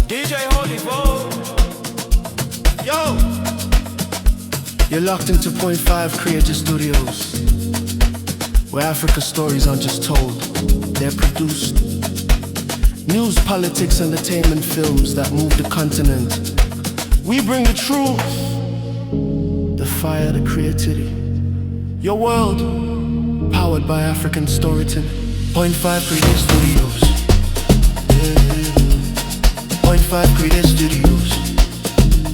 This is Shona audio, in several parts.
DJ Holy Bo. Yo! You're locked into Point5 Creative Studios, where Africa stories aren't just told, they're produced. News, politics, entertainment films that move the continent. We bring the truth, the fire, the creativity. Your world, powered by African storytelling. Point5 Creative Studios. Yeah. Point5 Creative Studios.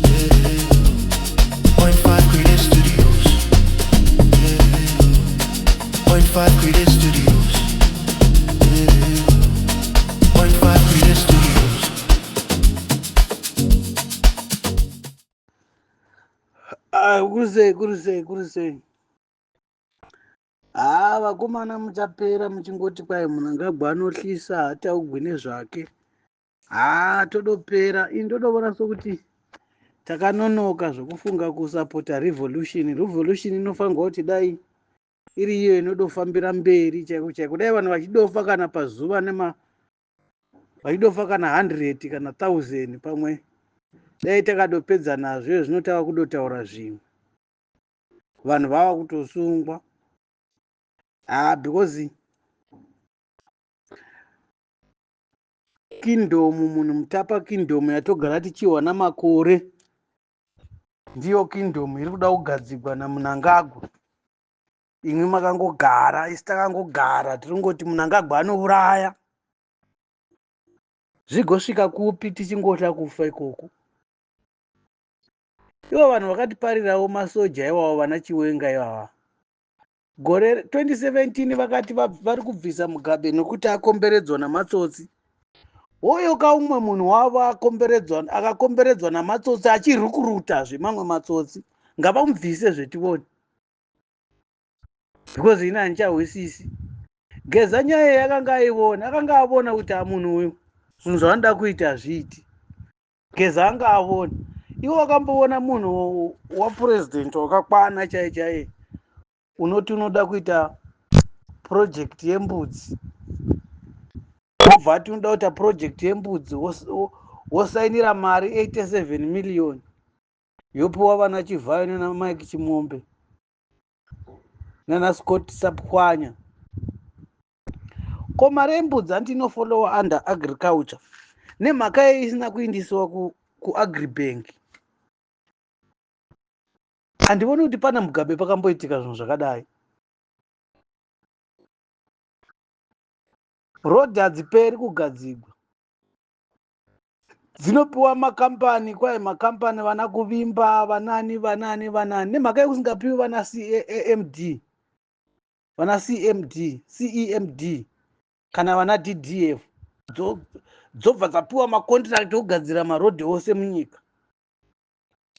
Yeah. Point5 Creative Studios. Yeah. Point5 Creative Studios. Yeah. Point5 Creative Studios. Ah, kuri sei, kuri sei, kuri sei? Haa, vakomana muchapera muchingoti kwai Mnangagwa anohlisa hataugwi nezvake. Haa, todopera. Ini ndodovona sokuti takanonoka zvokufunga kusapota revolution. Revolution inofanirwa kuti dai iri iyo inodofambira mberi chaiko chaiko. Dai vanhu vachidofa kana pazuva nema vachidofa kana 100 kana 1000 pamwe dai takadopedza nazvo iyo zvino tava kudotaura zvimwe. Vanhu vava kutosungwa. Haa, because kingdom munhu mutapa kingdom yatogara tichihwa namakore ndiyo kingdom iri kuda kugadzigwa naMnangagwa. Imwi makangogara, isi takangogara tiringoti Mnangagwa anouraya. Zvigosvika kupi tichingohla kufa ikoko? Ivo vanhu vakatiparirawo masoja iwawo vana Chiwenga ivava. Gore 2017 vakati vari kubvisa Mugabe nokuti akomberedzwa namatsotsi. Woyoka umwe munhu wavo akakomberedzwa namatsotsi achirukuruta zvemamwe matsotsi. Ngavamubvise zvetivone. Because ini handichahwisisi. Geza nyaya yakanga aivona, akanga avona kuti munhu uyu zvinhu zvaanoda kuita hazviiti. Geza anga avona. Iwe wakamboona munhu wapresident wakakwana chaiye chaiye unoti unoda kuita project yembudzi, wobva ati unoda kuita project yembudzi, wosainira mari 87 million yopiwa vana Chivhayo nana Mike Chimombe nana Scott Sapwanya. Ko mari yembudzi hanti inofollowa under agriculture, nemhaka yei isina kuindisiwa kuagribank? Handioni kuti pana Mugabe pakamboitika zvinhu zvakadai. Road hadziperi kugadzigwa, dzinopiwa makambani, kwai makambani vana kuvimba vanani vanani vanani, nemhaka yekusingapiwi vana CAMD, vana CMD, CEMD kana vana DDF, dzobva dzapiwa macontract okugadzira marodhi ose munyika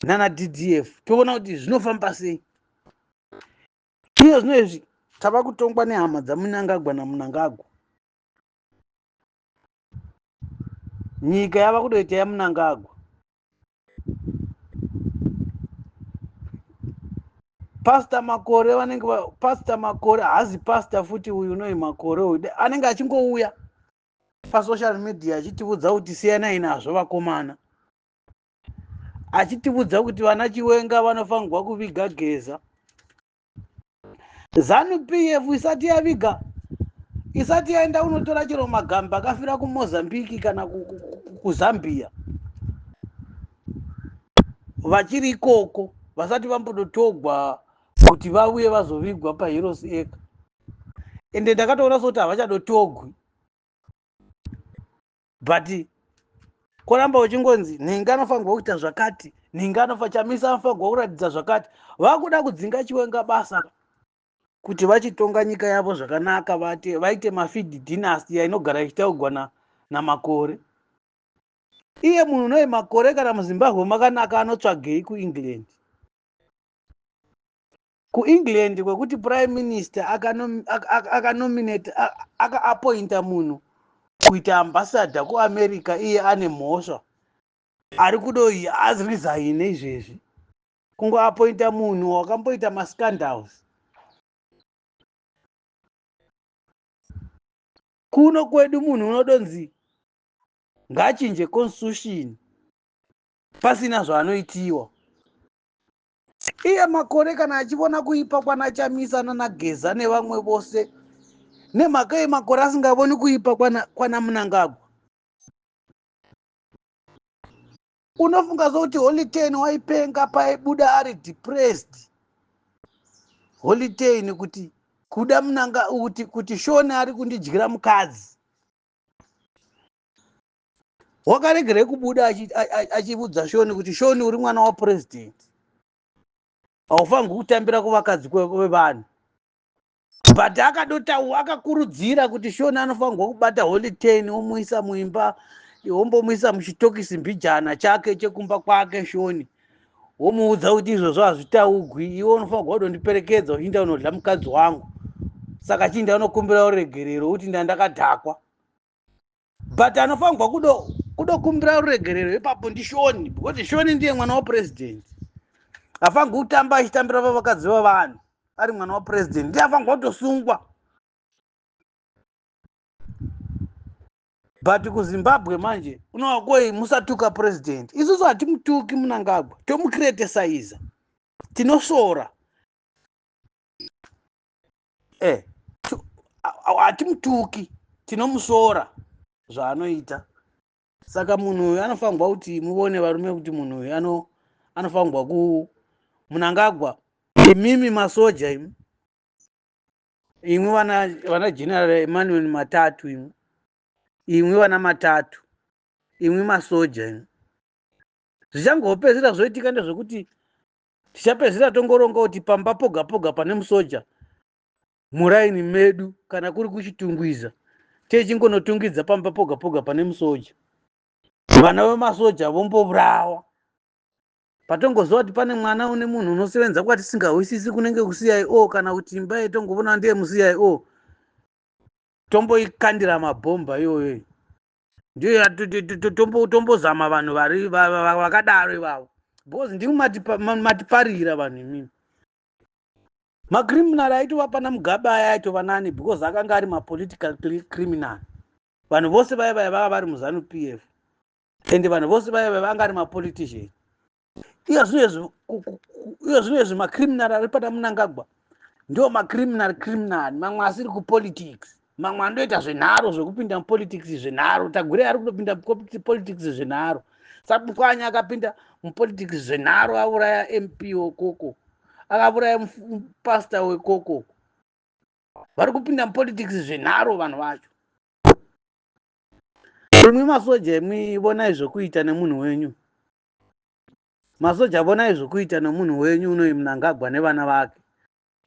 nana DDF. Toona kuti zvinofamba sei. Iyo zvino izvi tava kutongwa nehama dzaMnangagwa naMnangagwa. Nyika yava kudoita yaMnangagwa. Pastor Makore vanenge Pastor Makore haazi pastor futi uyu unoyi Makore uyu anenge achingouya pasocial media achitiudza kuti siyanai nazvo vakomana, achitiudza kuti vana Chiwenga vanofanirwa kuviga Geza. ZANU PF isati yaviga, isati yaenda kunotora chero magamba akafira kuMozambique kana kuZambia, vachiri ikoko vasati vambotogwa kuti vauye vazovigwa paHeroes Acre. Ende ndakatoona sekuti havachadotogwi, but koramba uchingonzi nhingi anofanirwa kuita zvakati, nhingi anofa, Chamisa anofanirwa kuratidza zvakati. Vakuda kudzinga Chiwenga basa kuti vachitonga nyika yavo zvakanaka, vaite mafeed dynasty yainogara ichitaurwa naMakore. Iye munhu unoyi Makore kana muZimbabwe makanaka anotsvagei kuEngland? KuEngland kwekuti Prime Minister akanominate, akaappointa munhu kuita ambassador kuAmerica, iye ane mhosva ari kudoi aresign izvezvi. Kungoappointa munhu wakamboita mascandals. Kuno kwedu munhu unodonzi Ngachinje constitution pasina zvaanoitiwa. Iye Makore kana achivona kuipa kwana Chamisa nanaGeza nevamwe vose, nemhaka yemakore asingavoni kuipa kwana Munangagwa. Unofunga sokuti Holy Ten waipenga paibuda ari depressed? Holy Ten kuti kuda Munanga kuti Shoni ari kundidyira mukadzi, wakaregerei kubuda achiudza Shoni kuti, "Shoni, uri mwana wapurezidendi, haufanirwi kutambira kuvakadzi kwevanhu"? But akadotau akakurudzira kuti Shoni anofanirwa kubata Holy Ten, omuisa muimba, wombomuisa muchitokisi mbijana chake chekumba kwake. Shoni womuudza kuti, "Izvozvo hazvitaugwi, iwe unofanirwa kudondiperekedza uchiinda unodla mukadzi wangu. Saka chiinda unokumbira ruregerero kuti ndandakadhakwa." But anofanirwa kudokumbira ruregerero ipapo ndiShoni, because Shoni ndiye mwana wapurezidendi. Hafanirwi kutamba achitambira pavakadzi vavanhu ari mwana wapurezidendi. Ndiye afanirwa kutosungwa. But kuZimbabwe manje unowakoi, "Musatuka purezidendi." Isusu hatimutuki Munangagwa, tomucriticiza, tinosora. Hatimutuki, tinomusora zvaanoita. Saka munhu uyu anofanirwa kuti muvone, varume, kuti munhu uyu anofanirwa ku Munangagwa. Imimi masoja, imi, imwi vana General Emmanuel Matatu, imwi, imwi vana Matatu, imwi masoja, imwi, zvichangopedzisira zvoitika ndezvekuti tichapedzisira tongoronga kuti pamba poga poga pane musoja muraini medu, kana kuri kuChitungwiza, techingonotungidza pamba poga poga pane musoja, vana vemasoja vombourawa. Patongoziva kuti pane mwana une munhu unosevenza kwatisingahwisisi, kunenge kuCIO, kana kuti imba yetongovona ndeye muCIO, tomboikandira mabhomba iyoyo. Ndiyo tombozama vanhu vari vakadaro ivavo, because ndimi matiparira vanhu imimi. Macriminal aitova pana Mugabe aya aitova nani, because akanga ari mapolitical criminal. Vanhu vose vaya vaya vava vari muZANU PF, ende vanhu vose vaya vaya vanga ari mapolitician. Iye zvino izvi macriminal ari pana Munangagwa ndo macriminal criminal, mamwe asiri kupolitics, mamwe andoita zvenharo, zvekupinda mupolitics zvenharo. Tagwirei ari kutopinda politics zvenharo. Samukwanya akapinda mupolitics zvenharo, auraya MP wekoko, akauraya pasta wekoko. Vari kupinda mupolitics zvenharo vanhu vacho. Imwi masoja, imwi, vonai zvokuita nemunhu wenyu. Masoja, vonai zvokuita nemunhu wenyu unoi Munangagwa nevana vake.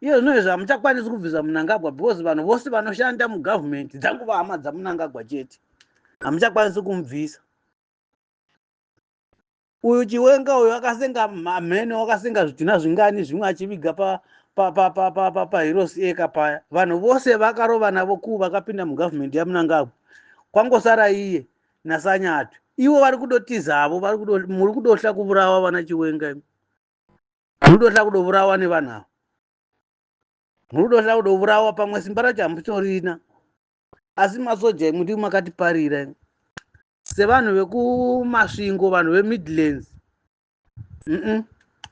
Iye zvino izvi hamuchakwanisi kubvisa Munangagwa, because vanhu vose vanoshanda mugavhumendi dzanguva hama dzaMunangagwa chete. Hamuchakwanisi kumubvisa. Uyu Chiwenga uyu akasenga mhene, wakasenga zvidhina zvingani zvimwe achiviga paHeroes Acre paya. Vanhu vose vakarova navo kuu vakapinda mugavhumendi yaMunangagwa, kwangosara iye naSanyatwe. Ivo vari kudotizavo, muri kudohla kuvurawa. Vana Chiwenga, imi muri kudohla kudovurawa nevanhu ava, muri kudohla kudovurawa. Pamwe simba racho hamutorina, asi masoja imwe ndimi makatiparira sevanhu vekuMasvingo, vanhu veMidlands.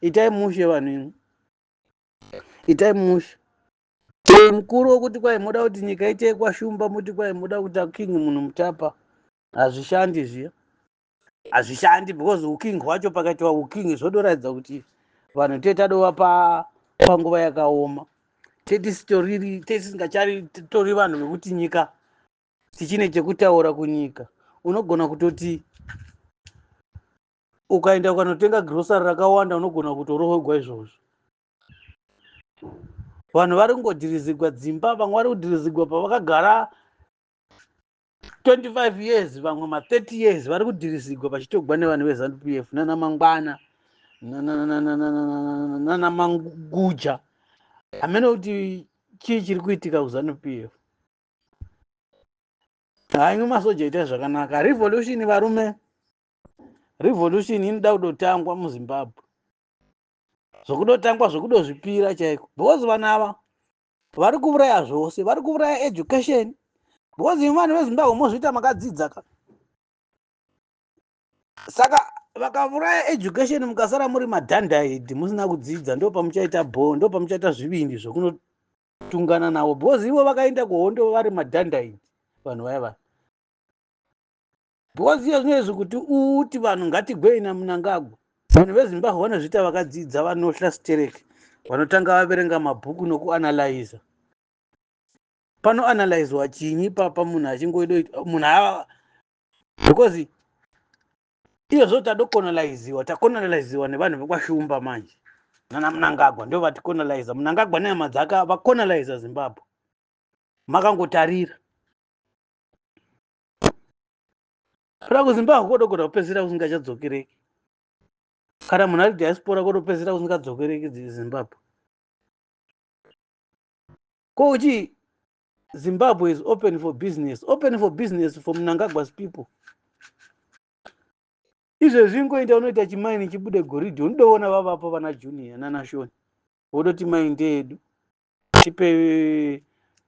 Itai mushe, vanhu imwe, itai mushe. Mukuru wekuti kwai moda kuti nyika ite kwashumba, muti kwai moda kuita king Munhu Mutapa, hazvishandi zviya, hazvishandi, because uking hwacho, pakaitwa uking, zvodoratidza kuti vanhu tetadova panguva yakaoma, tetisitoriri, tetisingachari tori vanhu vekuti nyika tichine chekutaura kunyika. Unogona kutoti ukaenda ukanotenga grocery rakawanda, unogona kutorohwegwa izvozvo. Vanhu vari kungodhirizigwa dzimba, vamwe vari kudhirizigwa pavakagara 25 years, vamwe ma30 years, vari kudhirizigwa vachitogwa nevanhu veZANU PF nana Mangwana nana Manguja. Hamene kuti chii chiri kuitika kuZANU PF. Haimwe masoja, itai zvakanaka. Revolution, varume, revolution inoda kudotangwa muZimbabwe, zvokudotangwa, zvokudozvipira chaiko, because vanhu ava vari kuuraya zvose, vari kuuraya education, because imi vanhu veZimbabwe mozviita makadzidza ka. Saka vakavuraya education, mukasara muri madhandaidi musina kudzidza, ndo pamuchaita bho, ndo pamuchaita zvivindi zvokunotungana navo, because ivo vakaenda kuhondo vari madhandaidi, vanhu vaya vaya. Because iyo zvinoizvi kuti uti vanhu ngatigwei naMunangagwa, vanhu veZimbabwe vanozviita vakadzidza, vanohla stereke, vanotanga vaverenga mabhuku nokuanalyza. Panoanalyzwa chinyi papa munhu achingoido munhu ava? Because iyozvo tadocoloniziwa, tacoloniziwa nevanhu vekwaShumba manje nana Munangagwa, ndo vaticoloniza. Munangagwa nehama dzake vacoloniza Zimbabwe makangotarira. Pera kuZimbabwe kodogona kupedzisira kusingachadzokereki. Kana munhu ari diaspora, kodopedzisira kusingadzokereki Zimbabwe. Kochi Zimbabwe is open for business, open for business for Mnangagwa's people. Izvezvi ingoita unoita chimaini chibude goridhe, unodoona vavapo vana Junior nana Shoni, wodoti maini ndeyedu, tipe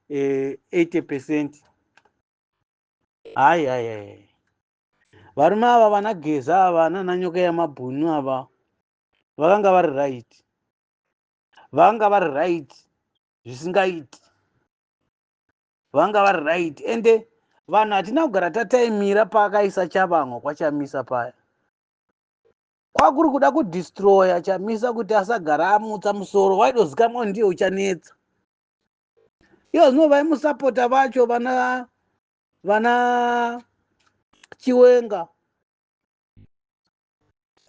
80%. Hai hai hai, varume ava, vana Geza ava nana Nyoka yamabhunu ava, vakanga vari right, vakanga vari right zvisingaiti, vanga vari right. Ende vanhu hatina kugara tataimira paakaisa chavamwa kwaChamisa paya, kwakuri kuda kudestroya Chamisa kuti asagara amutsa musoro, waidozikamwa ndiye uchanetsa. Iyo zvino vaimusapota vacho, vana Chiwenga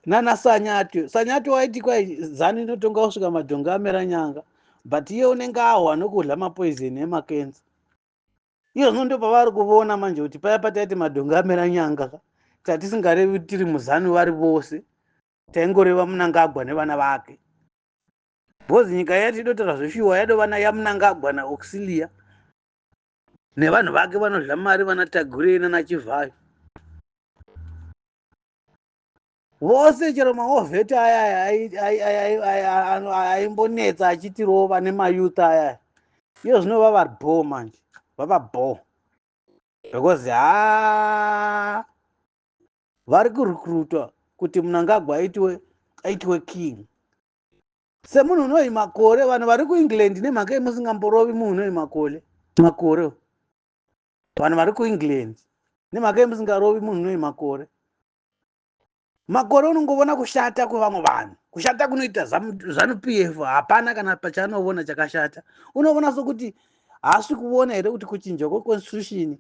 nana Sanyatwe. Sanyatwe waiti kwai ZANU inotonga kusvika madhongi amera nyanga, but iye unenge ahwa nokudya mapoison emakensa. Iyo zvino ndo pavari kuvona manje kuti paya pataiti madhongi amera nyanga, tatisingarevi tiri muZANU vari vose, taingoreva Munangagwa nevana vake, because nyika yati idotora zveshuwa yadovana yaMunangagwa naAuxilia nevanhu vake vanodya mari, vana Tagwirei nanaChivhayo vose, chero maovheti aya aimbonetsa achitirova nemayouth aya, iyo zvino vava bho manje, vava bho, because ha, vari kurecruitwa kuti Munangagwa aitwe king semunhu unoyi makore. Vanhu vari kuEngland, nemhaka yemusingamborovi munhu unoyi makore makore, vanhu vari kuEngland, nemhaka yemusingarovi munhu unoyi makore makore, unongovona kushata kwevamwe vanhu, kushata kunoita ZANU PF, hapana kana pachanovona chakashata. Unovona sokuti haasi kuvona here kuti kuchinjwa kweconstitution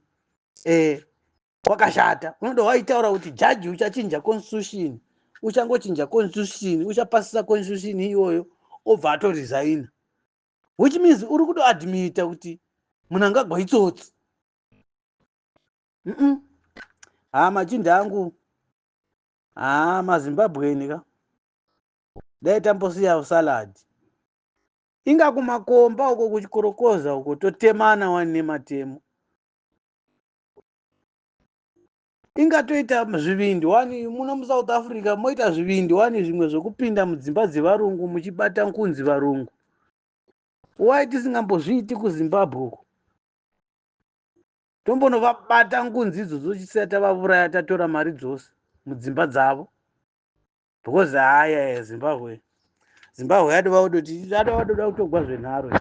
kwakashata? Unoda waitaura kuti jaji uchachinja constitution, uchangochinja constitution, uchapasisa constitution iyoyo, obva atoresigna, which means uri kutoadmita kuti Munangagwa itsotsi. Ha, machinda angu, ha, maZimbabweni ka, dai tambosiya salad inga kumakomba uko, kuchikorokoza uko, totemana wani nematemo. Ingatoita zvivindi wani muno muSouth Africa, moita zvivindi wani zvimwe zvokupinda mudzimba dzevarungu muchibata nkunzi varungu. Wai tisingambozviiti kuZimbabwe uko? Tombonovabata nkunzi idzodzo, chisiya tavavuraya, tatora mari dzose mudzimba dzavo, because haya, Zimbabwe yadova kudoti yadova doda kutogwa zvenharo.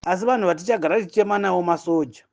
Asi vanhu vatichagara tichema navo masoja.